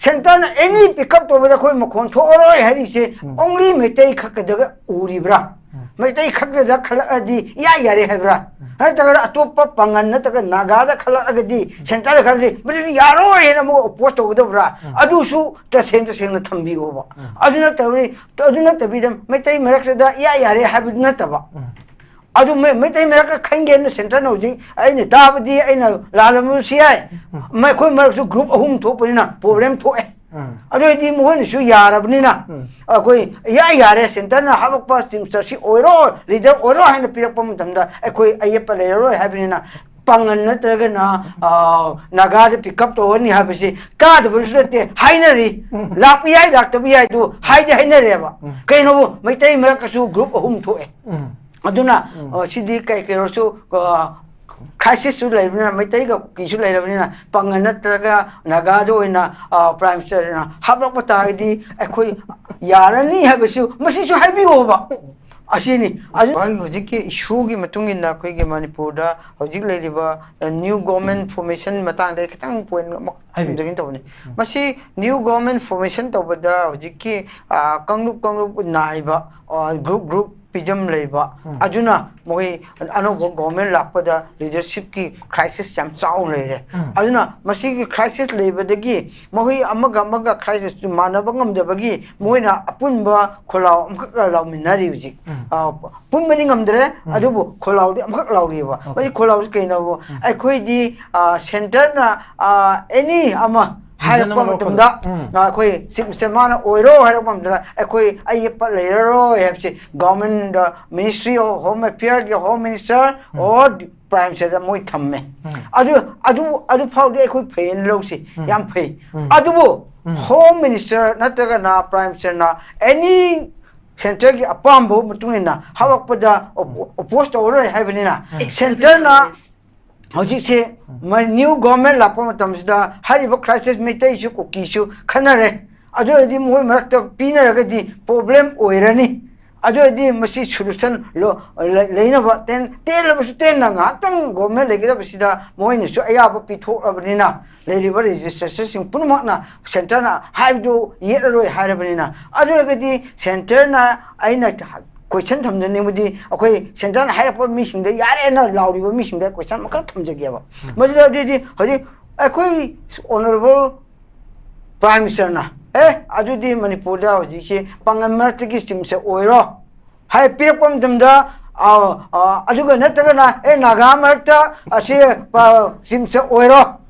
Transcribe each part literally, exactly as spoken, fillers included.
ꯁꯦꯟꯇꯔꯅ ꯑꯦꯅꯤ pick up ꯇꯧꯕꯗ ꯑꯩꯈꯣꯏ ꯃꯈꯣꯟ ꯊꯣꯛꯑꯔꯣꯏ ꯍꯥꯏꯔꯤꯁꯦ, ꯎꯝ꯫ ꯑꯣꯡꯂꯤ ꯃꯩꯇꯩ ꯈꯛꯇꯗꯒ ꯎꯔꯤꯕ꯭ꯔꯥ? ꯎꯝ꯫ ꯃꯩꯇꯩ ꯈꯛꯇꯗ ꯈꯜꯂꯛꯑꯗꯤ ꯏꯌꯥ ꯌꯥꯔꯦ ꯍꯥꯏꯕ꯭ꯔꯥ? ꯎꯝ꯫ ꯅꯠꯇ꯭ꯔꯒꯅ ꯑꯇꯣꯞꯄ ꯄꯥꯉꯟ ꯅꯠꯇ꯭ꯔꯒ ꯅꯥꯒꯥꯗ ꯈꯜꯂꯛꯑꯒꯗꯤ, ꯎꯝ꯫ ꯁꯦꯟꯇꯔꯗ ꯈꯜꯂꯗꯤ ꯃꯗꯨꯗꯤ ꯌꯥꯔꯣꯏ ꯍꯥꯏꯅ ꯑꯃꯨꯛ ꯑꯣꯄꯣꯖ ꯇꯧꯒꯗꯕ꯭ꯔꯥ? ꯎꯝ꯫ ꯑꯗꯨꯁꯨ ꯇꯁꯦꯡ ꯇꯁꯦꯡꯅ ꯊꯝꯕꯤꯌꯣꯕ꯫ ꯎꯝ꯫ ꯑꯗꯨ ꯅꯠꯇꯕꯗꯤ, ꯑꯗꯨ ꯅꯠꯇꯕꯤꯗ ꯃꯩꯇꯩ ꯃꯔꯛꯇꯗ ꯏꯌꯥ ꯌꯥꯔꯦ ꯍꯥꯏꯕꯗꯨ ꯅꯠꯇꯕ꯫ ꯎꯝ꯫ ꯑꯗꯨ ꯃꯩ-, ꯃꯩꯇꯩ ꯃꯔꯛꯇ ꯈꯟꯒꯦꯅ ꯁꯦꯟꯇꯔꯅ ꯍꯧꯖꯤꯛ, ꯑꯩꯅ ꯇꯥꯕꯗꯤ, ꯑꯩꯅ ꯂꯥꯜꯂꯝꯕꯁꯨ ꯌꯥꯏ꯫ ꯎꯝ꯫ ꯃ-, ꯑꯩꯈꯣꯏ ꯃꯔꯛꯁꯨ ꯒ꯭ꯔꯨꯞ ꯑꯍꯨꯝ ꯊꯣꯛꯄꯅꯤꯅ ꯄ꯭ꯔꯣꯕ꯭ꯂꯦꯝ ꯊꯣꯛꯑꯦ꯫ ꯎꯝ꯫ ꯑꯗꯨ ꯑꯣꯏꯗꯤ ꯃꯈꯣꯏꯅꯁꯨ ꯌꯥꯔꯕꯅꯤꯅ, ꯎꯝ꯫ ꯑꯩꯈꯣꯏ ꯏꯌꯥ ꯌꯥꯔꯦ, ꯁꯦꯟꯇꯔꯅ ꯍꯥꯄꯛꯄ ꯆꯤꯐ ꯃꯤꯅꯤꯁꯇꯔ ꯁꯤ ꯑꯣꯏꯔꯣ, ꯂꯤꯗꯔ ꯑꯣꯏꯔꯣ ꯍꯥꯏꯅ ꯄꯤꯔꯛꯄ ꯃꯇꯝꯗ ꯑꯩꯈꯣꯏ ꯑꯌꯦꯠꯄ ꯂꯩꯔꯔꯣꯏ ꯍꯥꯏꯕꯅꯤꯅ, ꯄꯥꯡꯒꯜ ꯅꯠꯇ꯭ꯔꯒꯅ, ꯑ, ꯅꯥꯒꯥꯗ ꯄꯤꯛ ꯑꯞ ꯇꯧꯔꯅꯤ ꯍꯥꯏꯕꯁꯤ ꯇꯥꯗꯕꯁꯨ ꯅꯠꯇꯦ, ꯍꯥꯏꯅꯔꯤ꯫ ꯎꯝ꯫ ꯂꯥꯛꯄ ꯌꯥꯏ, ꯂꯥꯛꯇꯕ ꯌꯥꯏ, ꯑꯗꯨ ꯍꯥꯏꯗꯤ ꯍꯥꯏꯅꯔꯦꯕ꯫ ꯎꯝ꯫ ꯀꯩꯅꯣꯕꯨ, ꯃꯩꯇꯩ ꯃꯔꯛꯇꯁꯨ ꯒ꯭ꯔꯨꯞ ꯑꯍꯨꯝ ꯊꯣꯛꯑꯦ꯫ ꯎꯝ꯫ ꯑꯗꯨꯅ, ꯎꯝ꯫ ꯑ, ꯁꯤꯗꯤ ꯀꯩ ꯀꯩꯅꯣꯁꯨ, ꯑ, ꯀ꯭ꯔꯥꯏꯁꯤꯁꯁꯨ ꯂꯩꯕꯅꯤꯅ, ꯃꯩꯇꯩꯒ ꯀꯨꯀꯤꯁꯨ ꯂꯩꯔꯕꯅꯤꯅ, ꯄꯥꯡꯒꯜ ꯅꯠꯇ꯭ꯔꯒ ꯅꯥꯒꯥꯗ ꯑꯣꯏꯅ, ꯑ, ꯄ꯭ꯔꯥꯏꯝ ꯃꯤꯅꯤꯁꯇꯔꯅ ꯍꯥꯞꯂꯛꯄ ꯇꯥꯔꯒꯗꯤ ꯑꯩꯈꯣꯏ ꯌꯥꯔꯅꯤ ꯍꯥꯏꯕꯁꯨ, ꯃꯁꯤꯁꯨ ꯍꯥꯏꯕꯤꯌꯣꯕ꯫ ꯑꯁꯤꯅꯤ꯫ ꯑꯗꯨ ꯍꯧꯖꯤꯛ-, ꯍꯧꯖꯤꯛꯀꯤ ꯏꯁꯨꯒꯤ ꯃꯇꯨꯡ ꯏꯟꯅ ꯑꯩꯈꯣꯏꯒꯤ ꯃꯅꯤꯄꯨꯔꯗ ꯍꯧꯖꯤꯛ ꯂꯩꯔꯤꯕ, ꯑ, ꯅ꯭ꯌꯨ ꯒꯣꯔꯃꯦꯟ ꯐꯣꯔꯃꯦꯁꯟ ꯃꯇꯥꯡꯗ ꯑꯩ ꯈꯤꯇꯪ ꯄꯣꯏꯟ ꯑꯃ ꯍꯥꯏꯕꯤꯌꯨ꯫ ꯊꯝꯖꯒꯦ ꯇꯧꯕꯅꯤ꯫ ꯎꯝ꯫ ꯃꯁꯤ ꯅ꯭ꯌꯨ ꯒꯣꯔꯃꯦꯟ ꯐꯣꯔꯃꯦꯁꯟ ꯇꯧꯕꯗ ꯍꯧꯖꯤꯛꯀꯤ, ꯑ, ꯀꯥꯡꯂꯨꯞ ꯀꯥꯡꯂꯨꯞ ꯅꯥꯏꯕ, ꯑ, ꯒ꯭ꯔꯨꯞ ꯒ꯭ꯔꯨꯞ ꯄꯤꯖꯝ ꯂꯩꯕ, ꯎꯝ꯫ ꯑꯗꯨꯅ ꯃꯈꯣꯏ ꯑꯅꯧꯕ ꯒꯣꯔꯃꯦꯟ ꯂꯥꯛꯄꯗ ꯂꯤꯗꯔꯁꯤꯞꯀꯤ ꯀ꯭ꯔꯥꯏꯁꯤꯁ ꯌꯥꯝ ꯆꯥꯎꯅ ꯂꯩꯔꯦ꯫ ꯎꯝ꯫ ꯑꯗꯨꯅ ꯃꯁꯤꯒꯤ ꯀ꯭ꯔꯥꯏꯁꯤꯁ ꯂꯩꯕꯗꯒꯤ ꯃꯈꯣꯏ ꯑꯃꯒ ꯑꯃꯒ ꯀ꯭ꯔꯥꯏꯁꯤꯁꯇꯨ ꯃꯥꯟꯅꯕ ꯉꯝꯗꯕꯒꯤ ꯃꯈꯣꯏꯅ ꯑꯄꯨꯟꯕ ꯈꯣꯜꯂꯥꯎ ꯑꯃꯈꯛ ꯂꯥꯎꯃꯤꯟꯅꯔꯤ ꯍꯧꯖꯤꯛ꯫ ꯎꯝ꯫ ꯑ, ꯄꯨꯟꯕꯗꯤ ꯉꯝꯗ꯭ꯔꯦ, ꯎꯝ꯫ ꯑꯗꯨꯕꯨ ꯈꯣꯜꯂꯥꯎꯗꯤ ꯑꯃꯈꯛ ꯂꯥꯎꯔꯤꯑꯕ꯫ ꯑꯣꯀꯦ꯫ ꯃꯁꯤ ꯈꯣꯜꯂꯥꯎꯁꯤ ꯀꯩꯅꯣꯕꯨ, ꯎꯝ꯫ ꯑꯩꯈꯣꯏꯗꯤ, ꯑ, ꯁꯦꯟꯇꯔꯅ, ꯑ, ꯑꯦꯅꯤ ꯑꯃ ꯍꯥꯏꯔꯛꯄ ꯃꯇꯝꯗ, ꯎꯝ꯫ ꯑꯩꯈꯣꯏ ꯆꯤꯐ ꯃꯤꯅꯤꯁꯇꯔ ꯃꯥꯅ ꯑꯣꯏꯔꯣ ꯍꯥꯏꯔꯛꯄ ꯃꯇꯝꯗ ꯑꯩꯈꯣꯏ ꯑꯌꯦꯠꯄ ꯂꯩꯔꯔꯣꯏ ꯍꯥꯏꯕꯁꯤ ꯒꯣꯔꯃꯦꯟꯗ, ꯃꯤꯅꯤꯁꯇ꯭ꯔꯤ ꯑꯣꯐ ꯍꯣꯝ ꯑꯦꯐꯤꯌꯔꯒꯤ ꯍꯣꯝ ꯃꯤꯅꯤꯁꯇꯔ ꯎꯝ꯫ ꯑꯣꯔ ꯄ꯭ꯔꯥꯏꯝ ꯃꯤꯅꯤꯁꯇꯔꯗ ꯃꯣꯏ ꯊꯝꯃꯦ꯫ ꯎꯝ꯫ ꯑꯗꯨ, ꯑꯗꯨ, ꯑꯗꯨ ꯐꯥꯎꯗꯤ ꯑꯩꯈꯣꯏ ꯐꯩꯌꯦꯅ ꯂꯧꯁꯤ, ꯎꯝ꯫ ꯌꯥꯝ ꯐꯩ꯫ ꯎꯝ꯫ ꯑꯗꯨꯕꯨ ꯎꯝ꯫ ꯍꯣꯝ ꯃꯤꯅꯤꯁꯇꯔ ꯅꯠꯇ꯭ꯔꯒꯅ ꯄ꯭ꯔꯥꯏꯝ ꯃꯤꯅꯤꯁꯇꯔꯅ ꯑꯦꯅꯤ ꯁꯦꯟꯇꯔꯒꯤ ꯑꯄꯥꯝꯕ ꯃꯇꯨꯡ ꯏꯟꯅ ꯍꯧꯔꯛꯄꯗ ꯑꯣꯞ-, ꯑꯣꯄꯣꯖ ꯇꯧꯔꯔꯣꯏ ꯍꯥꯏꯕꯅꯤꯅ, ꯎꯝ꯫ ꯁꯦꯟꯇꯔꯅ ꯍꯧꯖꯤꯛꯁꯦ ꯎꯝ꯫ ꯃ-, ꯅ꯭ꯌꯨ ꯒꯣꯔꯃꯦꯟ ꯂꯥꯛꯄ ꯃꯇꯝꯁꯤꯗ ꯍꯥꯏꯔꯤꯕ ꯀ꯭ꯔꯥꯏꯁꯤꯁ ꯃꯩꯇꯩꯁꯨ ꯀꯨꯀꯤꯁꯨ ꯈꯟꯅꯔꯦ꯫ ꯑꯗꯨ ꯑꯣꯏꯔꯗꯤ ꯃꯣꯏ ꯃꯔꯛꯇ ꯄꯤꯅꯔꯒꯗꯤ ꯄ꯭ꯔꯣꯕ꯭ꯂꯦꯝ ꯑꯣꯏꯔꯅꯤ꯫ ꯑꯗꯨ ꯑꯣꯏꯔꯗꯤ ꯃꯁꯤ solution ꯂꯣ-, ꯂꯩ-, ꯂꯩꯅꯕ ꯇꯦꯟ-, ꯇꯦꯜꯂꯕꯁꯨ ꯇꯦꯟꯅ ꯉꯥꯏꯍꯥꯛꯇꯪ government ꯂꯩꯒꯗꯕꯁꯤꯗ ꯃꯣꯏꯅꯁꯨ ꯑꯌꯥꯕ ꯄꯤꯊꯣꯛꯂꯕꯅꯤꯅ, ꯂꯩꯔꯤꯕ legislatorꯁꯤꯡ ꯄꯨꯝꯅꯃꯛꯅ centreꯅ ꯍꯥꯏꯕꯗꯨ ꯌꯦꯠꯂꯔꯣꯏ ꯍꯥꯏꯔꯕꯅꯤꯅ, ꯑꯗꯨ ꯑꯣꯏꯔꯒꯗꯤ centreꯅ, ꯑꯩꯅ question ꯊꯝꯖꯅꯤꯡꯕꯗꯤ, ꯑꯩꯈꯣꯏ centreꯅ ꯍꯥꯏꯔꯛꯄ ꯃꯤꯁꯤꯡꯗ, ꯌꯥꯔꯦꯅ ꯂꯥꯎꯔꯤꯕ ꯃꯤꯁꯤꯡꯗ question ꯑꯃꯈꯛ ꯊꯝꯖꯒꯦꯕ꯫ ꯃꯗꯨꯗ ꯑꯗꯨꯗꯤ ꯍꯧꯖꯤꯛ ꯑꯩꯈꯣꯏ honourable Prime Ministerꯅ, "ꯑꯦ, ꯑꯗꯨꯗꯤ ꯃꯅꯤꯄꯨꯔꯗ ꯍꯧꯖꯤꯛꯁꯤ ꯄꯥꯡꯒꯜ ꯃꯔꯛꯇꯒꯤ chiefꯁꯦ ꯑꯣꯏꯔꯣ" ꯍꯥꯏ ꯄꯤꯔꯛꯄ ꯃꯇꯝꯗ, ꯑ, ꯑ, ꯑꯗꯨꯒ ꯅꯠꯇ꯭ꯔꯒꯅ, "ꯑꯦ, ꯅꯥꯒꯥ ꯃꯔꯛꯇ ꯑꯁꯤ, ꯑ, chiefꯁꯦ ꯑꯣꯏꯔꯣ"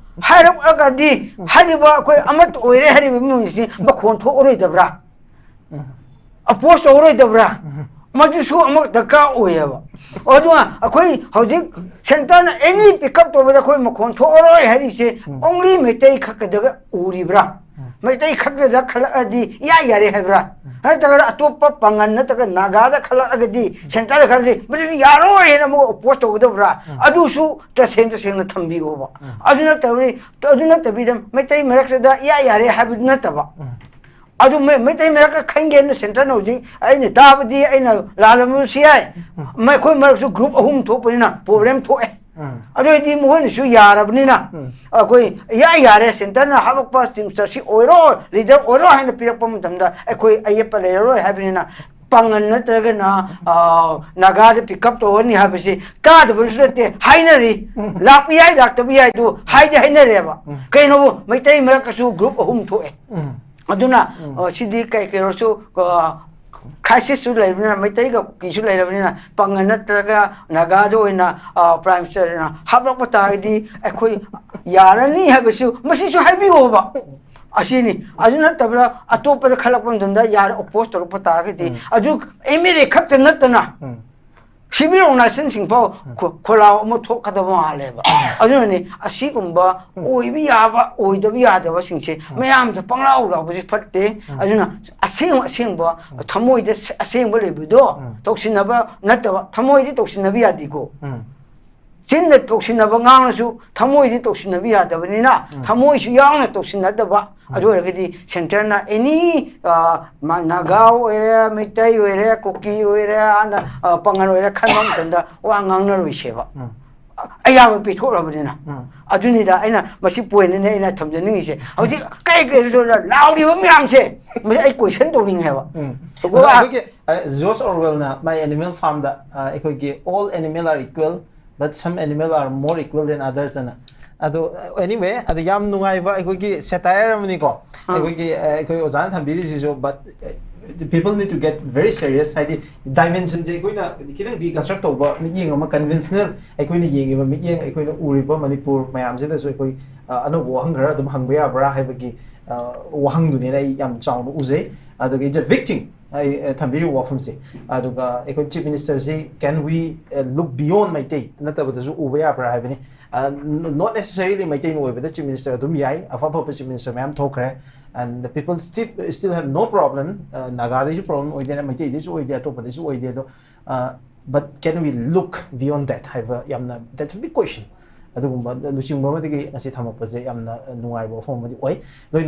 ꯍꯥꯏꯔꯛꯑꯒꯗꯤ, ꯍꯥꯏꯔꯤꯕ ꯑꯩꯈꯣꯏ ꯑꯃꯠꯇ ꯑꯣꯏꯔꯦ ꯍꯥꯏꯔꯤꯕ ꯃꯤꯑꯣꯏꯁꯤ ꯃꯈꯣꯟ ꯊꯣꯛꯑꯔꯣꯏꯗꯕ꯭ꯔꯥ? Oppose ꯇꯧꯔꯣꯏꯗꯕ꯭ꯔꯥ? ꯃꯗꯨꯁꯨ ꯑꯃ ꯗꯔꯀꯥꯔ ꯑꯣꯏꯌꯦꯕ꯫ ꯑꯗꯨꯒ ꯑꯩꯈꯣꯏ ꯍꯧꯖꯤꯛ centreꯅ any pick up ꯇꯧꯕꯗ ꯑꯩꯈꯣꯏ ꯃꯈꯣꯟ ꯊꯣꯛꯑꯔꯣꯏ ꯍꯥꯏꯔꯤꯁꯦ only ꯃꯩꯇꯩ ꯈꯛꯇꯗꯒ ꯎꯔꯤꯕ꯭ꯔꯥ? ꯃꯩꯇꯩ ꯈꯛꯇꯗ ꯈꯜꯂꯛꯑꯗꯤ ꯏꯌꯥ ꯌꯥꯔꯦ ꯍꯥꯏꯕ꯭ꯔꯥ? ꯅꯠꯇ꯭ꯔꯒꯅ ꯑꯇꯣꯞꯄ ꯄꯥꯡꯒꯜ ꯅꯠꯇ꯭ꯔꯒ ꯅꯥꯒꯥꯗ ꯈꯜꯂꯛꯑꯒꯗꯤ, centreꯗ ꯈꯜꯂꯗꯤ ꯃꯗꯨꯗꯤ ꯌꯥꯔꯣꯏ ꯍꯥꯏꯅ ꯑꯃꯨꯛ oppose ꯇꯧꯒꯗꯕ꯭ꯔꯥ? ꯑꯗꯨꯁꯨ ꯇꯁꯦꯡ ꯇꯁꯦꯡꯅ ꯊꯝꯕꯤꯌꯣꯕ꯫ ꯑꯗꯨ ꯅꯠꯇꯕꯤ, ꯑꯗꯨ ꯅꯠꯇꯕꯤꯗ ꯃꯩꯇꯩ ꯃꯔꯛꯇꯨꯗ ꯏꯌꯥ ꯌꯥꯔꯦ ꯍꯥꯏꯕꯗꯨ ꯅꯠꯇꯕ꯫ ꯑꯗꯨ ꯃꯩ-, ꯃꯩꯇꯩ ꯃꯔꯛꯇ ꯈꯟꯒꯦꯅ centreꯅ ꯍꯧꯖꯤꯛ, ꯑꯩꯅ ꯇꯥꯕꯗꯤ, ꯑꯩꯅ ꯂꯥꯜꯂꯝꯕꯁꯨ ꯌꯥꯏ, ꯎꯝ꯫ ꯃ-, ꯑꯩꯈꯣꯏ ꯃꯔꯛꯁꯨ group ꯑꯍꯨꯝ ꯊꯣꯛꯄꯅꯤꯅ problem ꯊꯣꯛꯑꯦ꯫ ꯎꯝ꯫ ꯑꯗꯨ ꯑꯣꯏꯗꯤ ꯃꯈꯣꯏꯅꯁꯨ ꯌꯥꯔꯕꯅꯤꯅ, ꯎꯝ꯫ ꯑꯩꯈꯣꯏ ꯏꯌꯥ ꯌꯥꯔꯦ, centreꯅ ꯍꯥꯞꯂꯛꯄ chief minister ꯁꯤ ꯑꯣꯏꯔꯣ, leader ꯑꯣꯏꯔꯣ ꯍꯥꯏꯅ ꯄꯤꯔꯛꯄ ꯃꯇꯝꯗ ꯑꯩꯈꯣꯏ ꯑꯌꯦꯠꯄ ꯂꯩꯔꯔꯣꯏ ꯍꯥꯏꯕꯅꯤꯅ, ꯄꯥꯡꯒꯜ ꯅꯠꯇ꯭ꯔꯒꯅ, ꯑ, ꯅꯥꯒꯥꯗ pick up ꯇꯧꯔꯅꯤ ꯍꯥꯏꯕꯁꯤ ꯇꯥꯗꯕꯁꯨ ꯅꯠꯇꯦ, ꯍꯥꯏꯅꯔꯤ꯫ ꯎꯝ꯫ ꯂꯥꯛꯄ ꯌꯥꯏ, ꯂꯥꯛꯇꯕ ꯌꯥꯏ, ꯑꯗꯨ ꯍꯥꯏꯗꯤ ꯍꯥꯏꯅꯔꯦꯕ꯫ ꯎꯝ꯫ ꯀꯩꯅꯣꯕꯨ, ꯃꯩꯇꯩ ꯃꯔꯛꯇꯁꯨ group ꯑꯍꯨꯝ ꯊꯣꯛꯑꯦ꯫ ꯎꯝ꯫ ꯑꯗꯨꯅ, ꯎꯝ꯫ ꯑ, ꯁꯤꯗꯤ ꯀꯩ ꯀꯩꯅꯣꯁꯨ, ꯑ, crisisꯁꯨ ꯂꯩꯕꯅꯤꯅ, ꯃꯩꯇꯩꯒ ꯀꯨꯀꯤꯁꯨ ꯂꯩꯔꯕꯅꯤꯅ, ꯄꯥꯡꯒꯜ ꯅꯠꯇ꯭ꯔꯒ ꯅꯥꯒꯥꯗ ꯑꯣꯏꯅ, ꯑ, Prime Ministerꯅ ꯍꯥꯞꯂꯛꯄ ꯇꯥꯔꯒꯗꯤ ꯑꯩꯈꯣꯏ ꯌꯥꯔꯅꯤ ꯍꯥꯏꯕꯁꯨ ꯃꯁꯤꯁꯨ ꯍꯥꯏꯕꯤꯌꯣꯕ꯫ ꯑꯁꯤꯅꯤ꯫ ꯑꯗꯨ ꯅꯠꯇꯕꯗ ꯑꯇꯣꯞꯄꯗ ꯈꯜꯂꯛꯄ ꯃꯇꯝꯗ ꯌꯥꯔꯦ, oppose ꯇꯧꯔꯛꯄ ꯇꯥꯔꯒꯗꯤ, ꯎꯝ꯫ ꯑꯗꯨ MLA ꯈꯛꯇ ꯅꯠꯇꯅ, ꯎꯝ꯫ civil organizationꯁꯤꯡ ꯐꯥꯎ ꯎꯝ꯫ ꯈꯣ-, ꯈꯣꯜꯂꯥꯎ ꯑꯃ ꯊꯣꯛꯀꯗꯕ ꯃꯥꯜꯂꯦꯕ꯫ ꯑꯗꯨꯅꯅꯦ ꯑꯁꯤꯒꯨꯝꯕ ꯎꯝ꯫ ꯑꯣꯏꯕ ꯌꯥꯕ, ꯑꯣꯏꯗꯕ ꯌꯥꯗꯕꯁꯤꯡꯁꯦ ꯎꯝ꯫ ꯃꯌꯥꯝꯗ ꯄꯪꯂꯥꯎ ꯂꯥꯎꯕꯁꯦ ꯐꯠꯇꯦ꯫ ꯎꯝ꯫ ꯑꯗꯨꯅ ꯑꯁꯦꯡ ꯑꯁꯦꯡꯕ ꯎꯝ꯫ ꯊꯃꯣꯏꯗ ꯁ-, ꯑꯁꯦꯡꯕ ꯂꯩꯕꯗꯣ ꯎꯝ꯫ ꯇꯧꯁꯤꯟꯅꯕ ꯅꯠꯇꯕ, ꯊꯃꯣꯏꯗꯤ ꯇꯧꯁꯤꯟꯅꯕ ꯌꯥꯗꯦꯀꯣ꯫ ꯎꯝ꯫ ꯆꯤꯟꯗ ꯇꯧꯁꯤꯟꯅꯕ ꯉꯥꯡꯂꯁꯨ ꯊꯃꯣꯏꯗꯤ ꯇꯧꯁꯤꯟꯅꯕ ꯌꯥꯗꯕꯅꯤꯅ, ꯎꯝ꯫ ꯊꯃꯣꯏꯁꯨ ꯌꯥꯎꯅ ꯇꯧꯁꯤꯟꯅꯗꯕ꯫ ꯎꯝ꯫ ꯑꯗꯨ ꯑꯣꯏꯔꯒꯗꯤ centreꯅ any, ꯑ, ꯃ-, ꯅꯥꯒꯥ ꯑꯣꯏꯔꯦ, ꯃꯩꯇꯩ ꯑꯣꯏꯔꯦ, ꯀꯨꯀꯤ ꯑꯣꯏꯔꯦ, ꯑꯅ, ꯑ, ꯄꯥꯉꯜ ꯑꯣꯏꯔꯦ ꯈꯟꯕ ꯃꯇꯝꯗ ꯋꯥ ꯉꯥꯡꯅꯔꯣꯏꯁꯦꯕ꯫ ꯎꯝ꯫ ꯑ-, ꯑꯌꯥꯕ ꯄꯤꯊꯣꯛꯂꯕꯅꯤꯅ꯫ ꯎꯝ꯫ ꯑꯗꯨꯅꯤꯗ ꯑꯩꯅ ꯃꯁꯤ pointꯅꯦ ꯑꯩꯅ ꯊꯝꯖꯅꯤꯡꯉꯤꯁꯦ꯫ ꯍꯧꯖꯤꯛ ꯀꯩ ꯀꯩ ꯂꯥꯎꯔꯤꯕ ꯃꯌꯥꯝꯁꯦ, ꯃꯁꯤ ꯑꯩ question ꯇꯧꯅꯤꯡꯉꯦꯕ꯫ ꯎꯝ꯫ ꯑꯗꯣ ꯑꯩꯈꯣꯏꯒꯤ, ꯑ, George Orwellꯅ ꯃꯥꯏ Animal Farmꯗ, ꯑ, ꯑꯩꯈꯣꯏꯒꯤ "All animal are equal, but some animal are more equal than others" ꯑꯅ꯫ ꯑꯗꯣ, anyway, ꯑꯗꯣ ꯌꯥꯝ ꯅꯨꯡꯉꯥꯏꯕ ꯑꯩꯈꯣꯏꯒꯤ satire ꯑꯃꯅꯤꯀꯣ꯫ ꯑꯥ꯫ ꯑꯩꯈꯣꯏꯒꯤ, ꯑ, ꯑꯩꯈꯣꯏ ꯑꯣꯖꯥꯅ ꯊꯝꯕꯤꯔꯤꯁꯤꯁꯨ, but, uh, the people need to get very serious. ꯍꯥꯏꯗꯤ dimensionꯁꯦ ꯑꯩꯈꯣꯏꯅ ꯈꯤꯇꯪ deconstruct ꯇꯧꯕ ꯃꯤꯠꯌꯦꯡ ꯑꯃ, conventional ꯑꯩꯈꯣꯏꯅ ꯌꯦꯡꯉꯤꯕ ꯃꯤꯠꯌꯦꯡ, ꯑꯩꯈꯣꯏꯅ ꯎꯔꯤꯕ ꯃꯅꯤꯄꯨꯔ ꯃꯌꯥꯝꯁꯤꯗꯁꯨ ꯑꯩꯈꯣꯏ, ꯑ, ꯑꯅꯧꯕ ꯋꯥꯍꯪ ꯈꯔ ꯑꯗꯨꯝ ꯍꯪꯕ ꯌꯥꯕ꯭ꯔꯥ ꯍꯥꯏꯕꯒꯤ, ꯑ, ꯋꯥꯍꯪꯗꯨꯅꯦꯅ ꯑꯩ ꯌꯥꯝ ꯆꯥꯎꯅ ꯎꯖꯩ꯫ ꯑꯗꯨꯒ it's a big thing꯫ ꯑꯩ, ꯑ, ꯊꯝꯕꯤꯔꯤꯕ ꯋꯥꯐꯝꯁꯦ꯫ ꯑꯗꯨꯒ ꯑꯩꯈꯣꯏ Chief Ministerꯁꯤ, can we, uh, look beyond Meitei ꯅꯠꯇꯕꯗꯁꯨ ꯎꯕ ꯌꯥꯕ꯭ꯔꯥ ꯍꯥꯏꯕꯅꯤ꯫ ꯑ, not necessarily ꯃꯩꯇꯩꯅ ꯑꯣꯏꯕꯗ Chief Minister ꯑꯗꯨꯝ ꯌꯥꯏ꯫ ꯑꯐ ꯑꯐꯕ Chief Minister ꯃꯌꯥꯝ ꯊꯣꯛꯈ꯭ꯔꯦ꯫ And the people still, still have no problem. ꯑ, ꯅꯥꯒꯥꯗꯩꯁꯨ problem ꯑꯣꯏꯗꯦ, ꯃꯩꯇꯩꯗꯩꯁꯨ ꯑꯣꯏꯗꯦ, ꯑꯇꯣꯞꯄꯗꯩꯁꯨ ꯑꯣꯏꯗꯦ꯫ ꯑꯗꯣ, ꯑ, but can we look beyond that ꯍꯥꯏꯕ ꯌꯥꯝꯅ, that's a big question꯫ ꯑꯗꯨꯒꯨꯝꯕ ꯂꯨꯆꯤꯡꯕ ꯑꯃꯗꯒꯤ ꯉꯁꯤ ꯊꯝꯃꯛꯄꯁꯦ ꯌꯥꯝꯅ ꯅꯨꯡꯉꯥꯏꯕ ꯋꯥꯐꯝ ꯑꯃꯗꯤ ꯑꯣꯏ꯫ ꯂꯣꯏꯅ